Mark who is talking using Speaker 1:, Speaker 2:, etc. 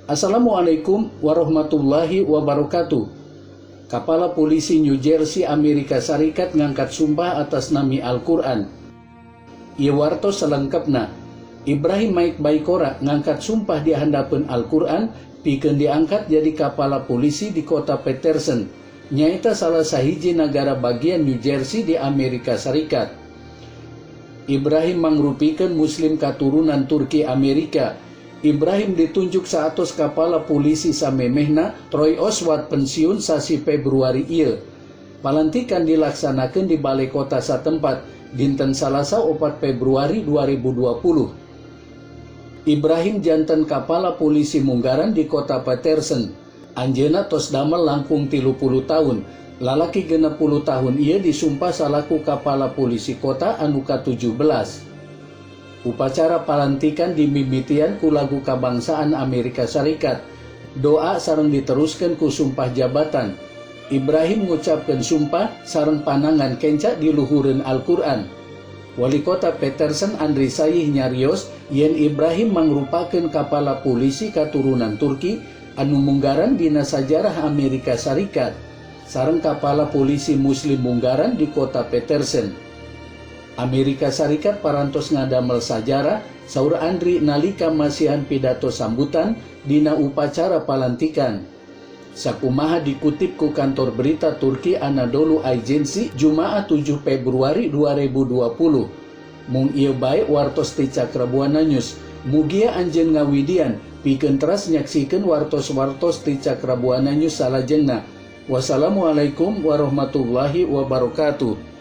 Speaker 1: Assalamualaikum warahmatullahi wabarakatuh. Kapala Polisi New Jersey, Amerika Serikat, ngangkat sumpah atas nami Al-Quran. Ieu wartos selengkapna. Ibrahim Mike Baykora ngangkat sumpah di handapeun Al-Quran pikeun diangkat jadi kepala polisi di kota Paterson, nyaeta salah sahiji negara bagian New Jersey di Amerika Serikat. Ibrahim mangrupikeun Muslim katurunan Turki Amerika. Ibrahim ditunjuk saatos kepala polisi samemehna Troy Oswald pensiun sasi Februari ieu. Palantikan dilaksanakan di balai kota satempat dinten Salasa, 4 Februari 2020. Ibrahim janten kepala polisi munggaran di kota Paterson. Anjeunna tos damel langkung 30 tahun. Lalaki 60 tahun ieu disumpah salaku kepala polisi kota anu ka-17. Upacara palantikan dimimitian ku lagu kebangsaan Amerika Serikat. Doa sareng diteruskan ku sumpah jabatan. Ibrahim ngucapkeun sumpah sareng panangan kenca di luhureun Al-Quran. Wali Kota Paterson Andri Sayih nyarios yen Ibrahim mangrupakeun kepala polisi katurunan Turki anu munggaran dina sajarah Amerika Serikat sareng kepala polisi Muslim munggaran di kota Paterson. "Amerika Serikat parantos ngadamel sajarah," saur Andri nalika masihan pidato sambutan dina upacara palantikan. Sakumaha dikutip ku kantor berita Turki Anadolu Agency, Jumaah, 7 Februari 2020. Mung ieu bae wartos ti Cakrabuana News. Mugia anjeun ngawidian pikeun teras nyaksikeun wartos-wartos ti Cakrabuana News salajengna. Wassalamualaikum warahmatullahi wabarakatuh.